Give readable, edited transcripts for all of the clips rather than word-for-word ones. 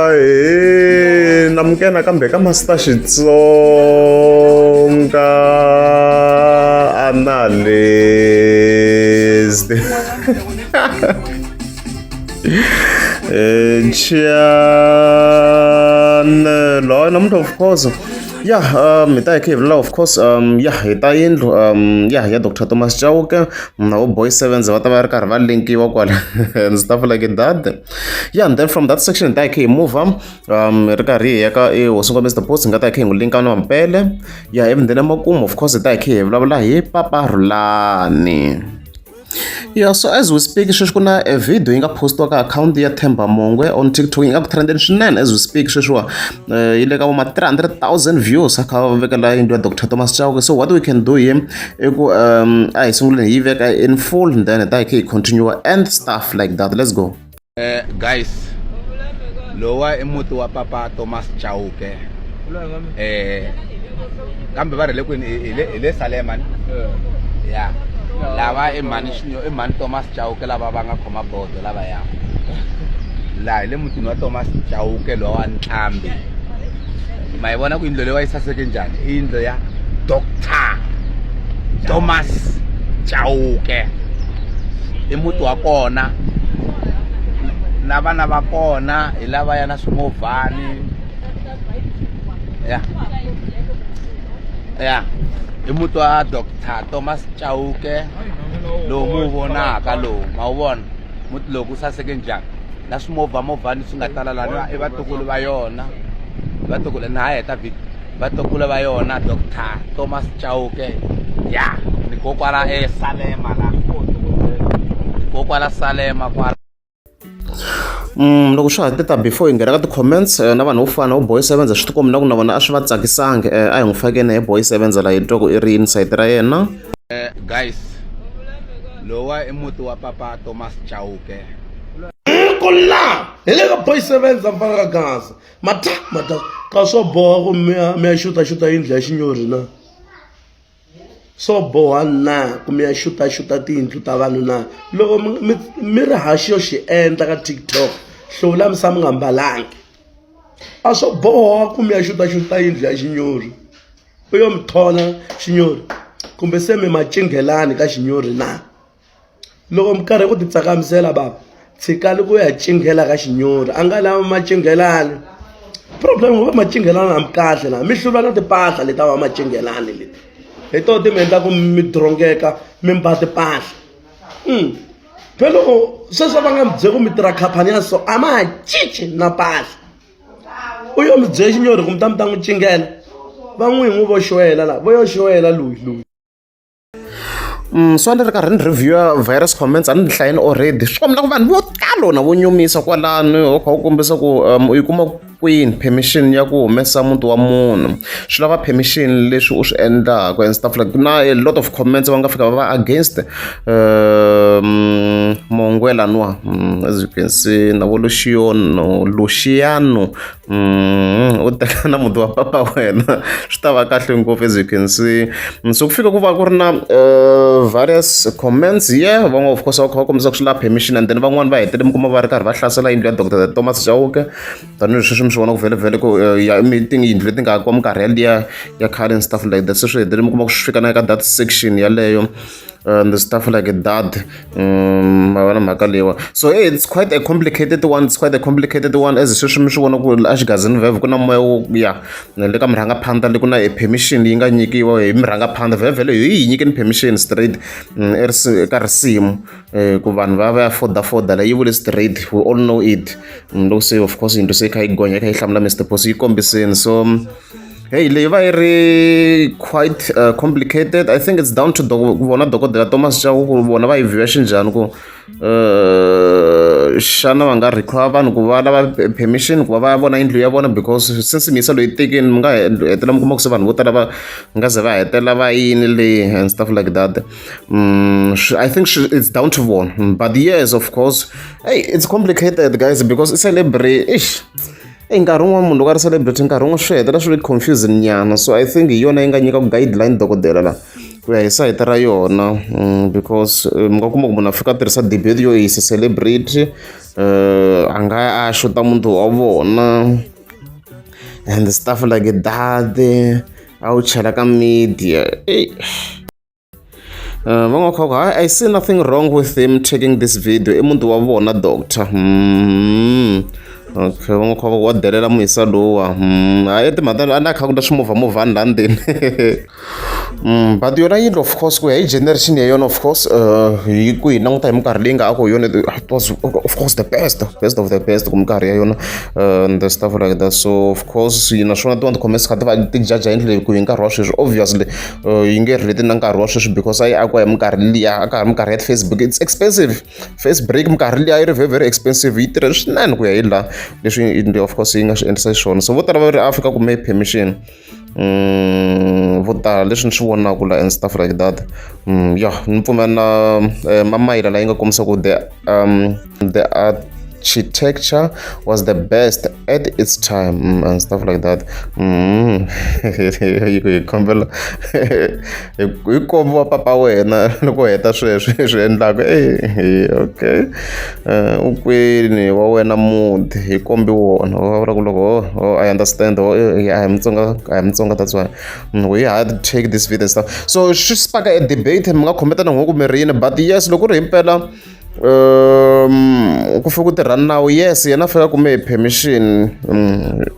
Ahee namukela nakambe ka Master Xitsonga Analyst channel hayi namuntlha of course ya hi ta hi kha hi vulavula of course ya hi ta yindlu ya ya Doctor Thomas Chauke na vo Boy Sevens va ta va ri karhi va linkiwa kwala and stuff like that. Yeah, and then from that section hi ta hi kha hi move hi ri karhi hi ya ka e hosi ngwa Mr Post hi nga ta hi kha hi n'wi linka na Mampele ya ivi then emakumu of course hi ta hi kha hi vulavula hi Papa Rhulani. Yeah, so as we speak sweswi ku na a video yi nga postiwa ka akhawunti ya Themba Mongwe on TikTok yi nga ku trendeni swinene as we speak sweswiwa yi le ka vo ma 300,000 views a kha va vekela yindlu ya Dr Thomas Chauke. So what we can do here i ku a hi sunguleni hi yi veka in full, then hi ta hi kha hi continue and stuff like that. Let's go. Guys, lowa i muti wa papa Thomas Chauke. Kambe va ri le kwini? Hi le Salema ni ya lava i mhani Xinyo, i mhani Thomas Chauke lava va nga khoma bodo lava ya laha hi le mutini wa Thomas Chauke lowa wa Ntlambi. Ma yi vona ku yindlu leyi yi saseke njhani? I yindlu ya Dr Thomas Chauke, i muti wa kona na vana va kona hi lava ya na swimovhani ya ya i muti wa Dr Thomas Chauke lowu mu wu vonaka lowu. Ma wu vona muti lowu ku saseke njhani na swimovha movhani swi nga tala lani? I vatukulu va yona, vatukulu na ha heta vhiki, vatukulu va yona Dr Thomas Chauke ya ni kokwala eSalema la, ni kokwala Salema kwala. Loko swa ha tita before hi nghena ka ti-comments na vanhu vo fana na vo Boy Sevenza swi tikombi na ku na vona a swi va tsakisangi. A hi n'wi fakeni hi Boy Sevenza la hi twa ku i ri yini sayiti ra yena. Guys, lowa i muti wa papa Thomas Chauke. Ku la hi le ka Boy Sevenza, mfana ka Gaza mata mata ka swo boha ku mi ya xuta xuta yindlu ya xinyori na swo boha na ku mi ya xuta xuta tiyindlu ta vanhu na loko mi ri haxi yo xi endla ka TikTok hluvula misa mi nga mbalangi a swo boha ku mi ya xuta xuta yindlu ya xinyori u yo mi thola xinyori kumbe se mi macinghelani ka xinyori na loko mi karhi ku ti tsakamisela baba tshikani ku ya cinghela ka xinyori a nga lava macinghelani problem va macinghelani a mi kahle la mi hlula na timpahla leti va macinghelani leti hi to ti mi endla ku mi drongeka mi mba timpahla phela loko sweswo va nga mi byeli ku mi tirha khampani ya so a ma ha cinci na mpahla u yo mi byela xinyori ku mi ta mi ta n'wi cingela va n'wi hi n'wi vo xwela la vo yo xwela loyi loyi. So a ni ri karhi ni review-a virus comments a ni hlayini already swi kombela ku vanhu vo talo na vo nyumisa kwalano u kha u kombisa ku u yi kuma kwini permission ya ku humesa muti wa munhu swi lava permission leswi u swi endlaka and stuff like na a lot of comments va nga fika va va against Mongwe laniwa as you can see na vo Luciano Luciano u teka na muti wa papa wena swi ta va kahle ngopfu as you can see. So ku fika ku va ku ri na various comments here van'wana of course va kha va kombisa ku swi lava permission and then van'wani va hetele mi kuma va ri karhi va hlasela yindlu ya Dr Thomas Chauke tanihileswi mi swi vona ku vhele vhele ku ya tiyindlu leti nga akiwa minkarhi yaliya ya khale and stuff like that. Se swi hetelele mi kuma ku swi fika na ka that section yaleyo and stuff like that. Ma vona mhaka leyiwa. So hey, it's quite a complicated one, it's quite a complicated one as sweswi mi swi vona ku a xigazini vhevhe ku na moya wo ya le ka murhangaphandla le ku na a permission yi nga nyikiwa hi murhangaphandla vhele vhele hi yi nyikeni permission straight eka risimu ku vanhu va va ya foda foda la yi vule straight, we all know it. Loko se of course yindlu se yi kha yi gonya yi kha yi hlamula Mr Post yi kombiseni. So hey, leyi va yi ri quite complicated. I think it's down to vona dokodela Thomas Chauke ku vona va yi view xinjhani ku xana va nga require vanhu ku va lava permission ku va va ya vona yindlu ya vona because since miyisa loyi tekeni mi nga hetelela mi kuma ku se vanhu vo tala va nga ze va hetelela va yini leyi and stuff like that. I think it's down to vona, but yes, of course, hey, it's complicated, guys, because i celebrate ish. Eyi nkarhi wun'wani munhu loko a ri celebrity nkarhi wun'we swi hetelela swi ri confusing nyana. So I think hi yona yi nga nyika guideline dokodela la. Ku ya hi sayiti ra yona because mi nga kuma ku munhu a fika a tirhisa debate yo hisa celebrity a nga ya a ya xuta muti wa vona and stuff like that a wu chela ka media eyi. Va nga kha ku hayi I see nothing wrong with him taking this video i muti wa vona doctor. Okay va nga kha va wa delela muhisa lowa hayi timhaka a na kha ku na swimovhamovhani laha ndzeni but yona yindlu of course ku ya hi generation ya yona of course hi ku hi languta hi minkarhi leyi nga ako hi yona it was of course the best best of the best ku minkarhi ya yona and the stuff like that so of course naswona tin'wana ti-comments kha ti va ti judge hi ndlela ku hi nkarhi wa sweswi obviously yi nge relate na nkarhi wa sweswi because a yi akiwa hi minkarhi liya a ka ha ri minkarhi ya ti-Facebook it's expensive face break minkarhi liya yi ri very very expensive yi tirhe swinene ku ya hi laha leswi yindlu of course yi nga swi endlisa xiswona so vo tala va ri a fika kume permission vo tala leswi ni swi vonaka la and stuff like that ya ni pfumela na mamayila la yi nga kombisa ku the the architecture was the best at its time and stuff like that yi ku hi kombela hi kombiwa papa wena loko u heta sweswo i swi endlaka e okay u kwini wa wena muti hi kombi wona va vula ku loko oh, I understand oh, a hi Mutsonga a hi Mutsonga that's why we had to take this video and stuff so swi spark a debate mi nga khometa na n'we ku mi ri yini but yes loko ku ri himpela ku fika ku tirha nawu yes yena a fika kume permission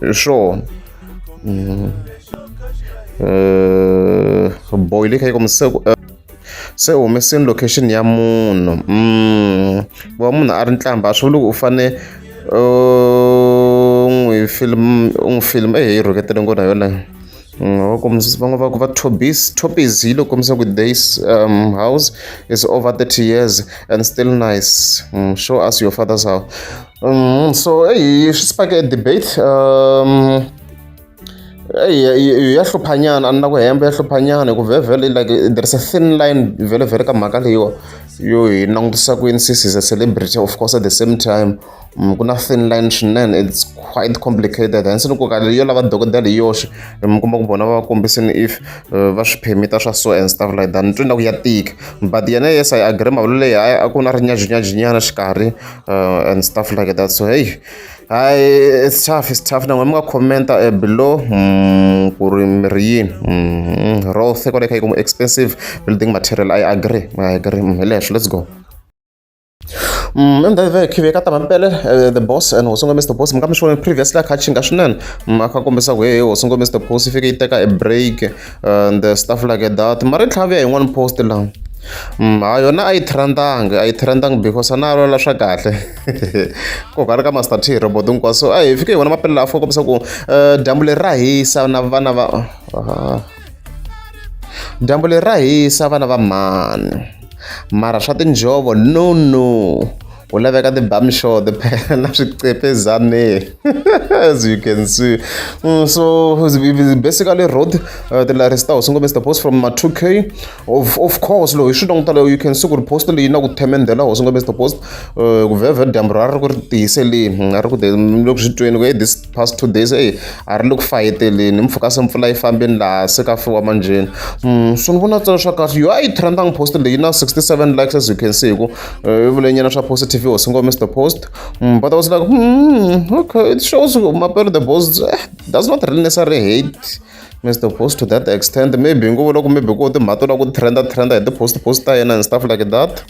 hi swona boy leyi kha yi kombisa ku se u humesini location ya munhu wa munhu a ri ntlamba a swi vuli ku u fane u n'wi film u n'wi film ehe yi rhuketele ngopfu na yona va kombisa van'wana va ku va Tobis Topis yi lo kombisa ku this house is over 30 years and still nice show us your father's house so eyi swi spark a debate eyi ya hluphanyana a ni na ku hemba ya hluphanyana hi ku vhele like there is a thin line vhele vhele ka mhaka leyiwa yo hi langutisa ku yini since is a celebrity of course at the same time ku na thin line swinene it's quite complicated hence ni ku ka yo lava dokodela hi yoxe mi kuma ku vona va va kombisini if va swi phemita swa so and stuff like that ni twi na ku ya tika but yena yes I agree mavulelo leyi a ku na rinyajinyana xikarhi and stuff like that so hey hayi it's tough it's tough na n'wina mi nga commenta below ku ri mi ri yini roth kwale kha yi kuma expensive building material I agree I agree hi leswo let's go. And then ka Tamampele the boss and Hosi Mr Boss mi nga mi swi vona previously a kha a chinga swinene a kha kombisa ku hey Hosi Mr Post yi fike yi teka a break and stuff like that mara yi tlhela vuya yin'wana post laha ha yona a yi trendanga a yi trendanga because a na lwela swa kahle ko ka ri ka Master T robot hinkwaswo so a hi fike hi vona Mapele a fika kombisa ku dyambu leri ra hisa na vana va dyambu leri ra hisa vana va mhani mara swa tinjhovo no no ku laveka ti-bum short phela na swiqepezane as you can see so basically wrote ti-lyrics ta Hosi Mr Post from ma 2K of course loko hi swi languta you can see ku ri post leyi na ku themendhela Hosi Mr Post ku vhevhe dyambu ra ri ku ri tiyiseleni a ri ku loko swi tweni ku hey this past 2 days ey a ri le ku fayeteleni mpfhuka se mpfula yi fambeni laha se ka fiwa manjheni so ni vona tsala swa kahle yo a yi trendang post leyi na 67 likes as you can see hi ku yi vule nyana swa positive Hosi Mr Post but I was like okay it shows Mapele the boss does not really necessarily hate Mr Post to that extent maybe ngo vula ku maybe ku timhaka to lava ku trenda trenda hi ti-post post ta yena and stuff like that.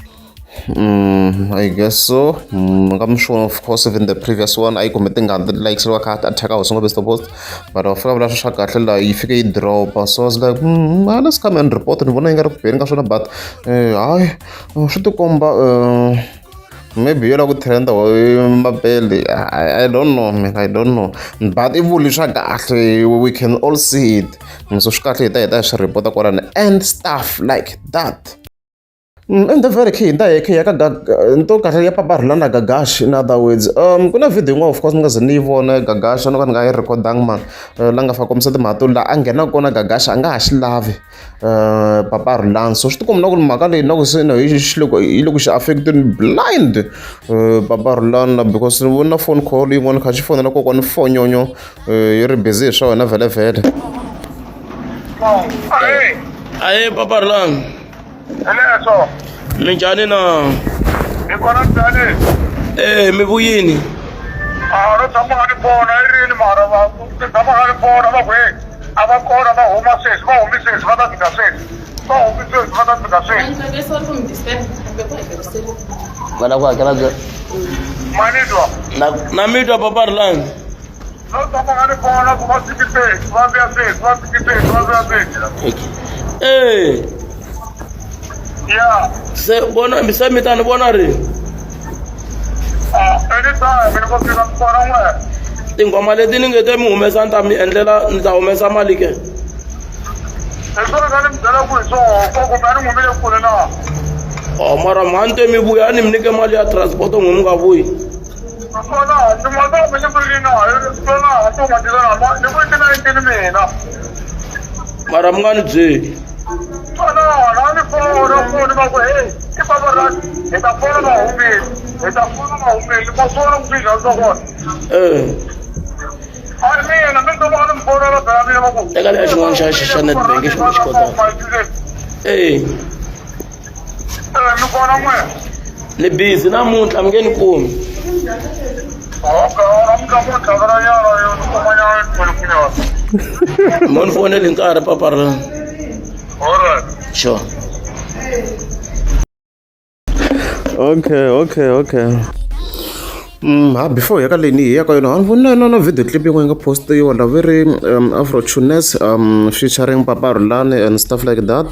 I guess so. I'm sure, of course, even the previous one, I kume tingani likes loko a kha attack Hosi Mr Post but wa fika vula swa kahle laha yi fike yi dropa so I was like let's come and report ni vona yi nga ri ku beni ka swona but hayi swi tikomba maybe yo lava ku trenda Mapele I don't know man I don't know but i vuli swa kahle we can all see it so swi kahle hi ta hi ta swi report kwalani and stuff like that. In the very key nda hi ya ka nto kahle ya Papa Rhulani na Gagash in other words ku na video yin'wana of course ni nga ze ni yi vona Gagash no ka ni nga yi rhekhodangi man la nga fa kombisa timhaka to laha a nghena kona Gagash a nga ha xi lavi Papa Rhulani so swi tikomba na ku ri mhaka leyi na ku se na yi yi le ku xi affect-eni blind Papa Rhulani na because ni vona phone call yin'wana kha xi fonela kokwani Fonyonyo yi ri busy hi swa wena vhele vhele. Hey. Aye papa Rulani. Hello. Minjhani na? Hi kona njhani? Eh, mi vuyini? A ro tshama nga ni fona i rini mara va tshama nga ni fona va ku hey a va kona va huma sweswi va humi sweswi va ta fika sweswi va humi sweswi va ta fika sweswi. Va lava ku hakela bya Mani twa. Na na mi twa papa Rulani. No tshama nga ni fona ku va fiki sweswi va vuya sweswi va fiki sweswi va vuya sweswi. Eh. Yeah. Se vona se mi ta ni vona rini? Ah, anytime ni ko fika kona n'we. Tinghoma leti ni nge te mi humesa ni ta mi endlela ni ta humesa mali ke? Hi swona ka ni mi byela ku hi swona ko kumbe a ni n'wi humele kule na. Oh, mara mhani te mi vuya a ni mi nyike mali ya transport n'wi mi nga vuyi. Swona tin'wana ta kumbe ni vuli na swona to nga tivela ni vuli ti 19 mina. Mara mi nga ni byeli. Swona a ni fona foni va ku hey i baba ra hi ta fona va humile hi ta fona va humile ma swona ku fika swa kona. Eh. A ni mina mi to va ni fonela phela mina va ku. Teka leya xin'wana xa xa Nedbank xi xi kotaka. Eh. Eh mi kona n'we. Ni busy namuntlha mi nge ni kumi. Okay, namuntlha ku tlhavela nyana yo ni kuma nyana ni tlhela nyana. Mo ni foneli hi nkarhi papa Rulani. Alright. Sure. Okay. Ha before hi ya ka leyi ni hi ya ka yona a ni voni na na video clip yin'wana yi nga postiwa la ve ri Afro Tunes featuring Papa Rhulani and stuff like that.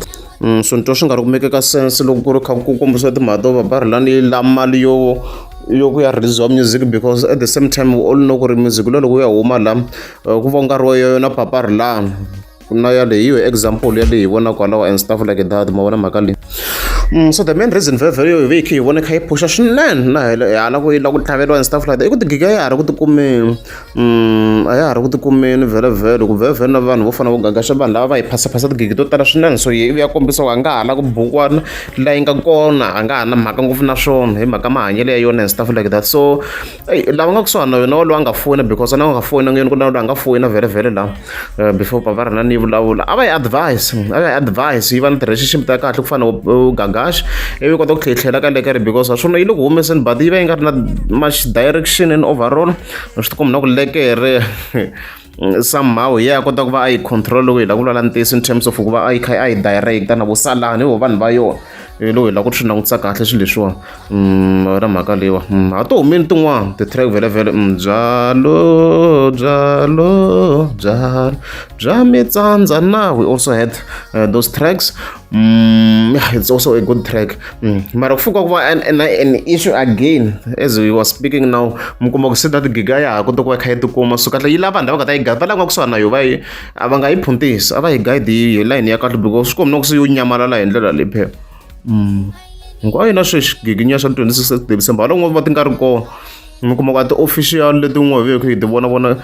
So ni twa swi nga ri ku make-ka sense loko ku ri kha ku kombisiwa timhaka to Papa Rhulani yi la mali yo yo ku ya release music because at the same time we all know ku ri music luya loko wu ya huma la ku va ku nga ri wa yona Papa Rhulani. Ku na ya leyi hi yo example ya leyi hi vonaka kwalaho and stuff like that ma vona mhaka leyi. So the main reason vhele yo hi ve hi kha hi vona kha yi phusha swinene na hi hala ku yi lava ku tlhaveriwa and stuff like that i ku tigigi a ya ha ri ku tikumeni a ya ha ri ku tikumeni vhele ku vhele na vanhu vo fana vo Gagasha vanhu lava va yi phasaphasa tigigi to tala swinene so yi ya kombisa ku a nga ha la ku bukiwa la yi nga kona a nga ha na mhaka ngopfu na swona hi mhaka mahanyelo ya yona and stuff like that so eyi lava nga kusuhani na yona walowo a nga foyina because na nga foyina yona ku na loyi a nga foyina vhele vhele la before papa rina ni vulavula a va yi advice a va yi advice yi va na ti-relationship ta kahle ku fana na Gagash ivi kota ku tlhetlhela ka lekere because swona yi le ku humeseni but yi va yi nga ri na much direction and overall swi tikomba na ku lekere somehow hi ya kota ku va a yi control loko hi lava ku vulavula ntiyiso in terms of ku va a yi kha a yi director na vo salani hi vo vanhu va yona loko hi lava ku swi langutisa kahle swilo leswiwani ra mhaka leyiwa a to humini tin'wana ti-track vhele vhele byalo byalo byalo bya mitsandza na we also had those tracks yeah, it's also a good track mara ku fika ku va an issue again as we were speaking now mi kuma ku se that giga ya ha kota ku va kha yi tikuma so kahle yi lava vanhu lava nga ta yi gada va lava nga kusuhani na yo va yi a va nga yi phuntisi a va yi guide hi line ya kahle because swi komba na ku se yo nyamalala hi ndlela leyi phela hinkwayo na sweswi giginya swa 26 December hala n'we va ti nga ri kona mi kuma ku a ti-official leti n'we hi hi ti vona vona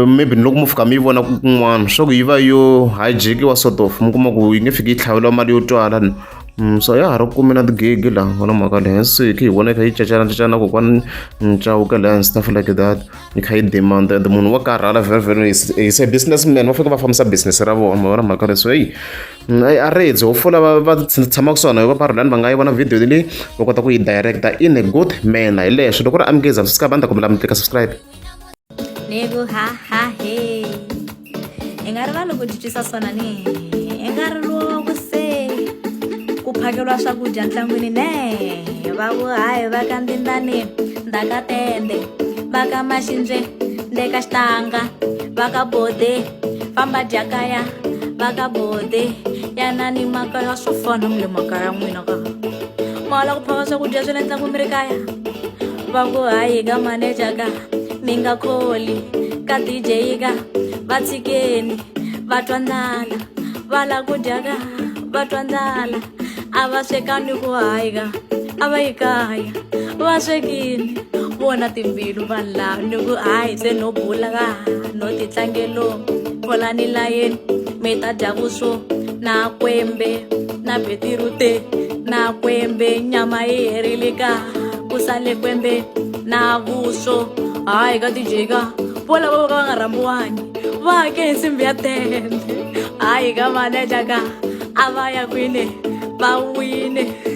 maybe ni loko mo fika mi yi vona kun'wana swa ku yi va yo hijack-iwa sort of mi kuma ku yi nge fiki yi tlhaveliwa mali yo twala so ya ha ri kumi na tigigi laha vona mhaka leyi se hi kha hi vona yi kha yi cacana cacana kokwani Chauke laha and stuff like that yi kha yi demand and munhu wa karhala very very is a businessman va fanekele va fambisa business ra vona ma vona mhaka leyi so heyi a redzi hopefully va va tshama kusuhani na yo va Rhulani va nga yi vona video leyi va kota ku yi director in a good manner hi leswo loko ri amukeza subscribe a ni ta kombela mi tlika subscribe. Ni ku ha ha he i nga rivali ku cincisa swona ni i nga ri loko se ku phakeriwa swakudya ntlangwini ne va ku hayi va ka ndindani ndaka tende va ka maxindle nde ka xitanga va ka bode famba dya kaya va ka bode yanani makaya swo fana mi le makaya n'wina ka ma la ku phaka swakudya swa le ntlangu mi ri kaya va ku hayi ka manager ka mi nga kholi ka DJ ka va tshikeni va twa ndlala va la ku dya ka va twa ndlala a va swekani ku hayi ka a va yi kaya va swekini vona timbilu vanhu lava ni ku hayi se no bula ka no titlangelo pholani layeni mi ta dya vuswo na kwembe na betirute na kwembe nyama yi herile ka ku sale kwembe na vuswo hayi ka DJ ka vo lava vo ka va nga rhambiwangi va hake hi nsimbi ya tende hayi ka manager ka. A va ya kwini va wine.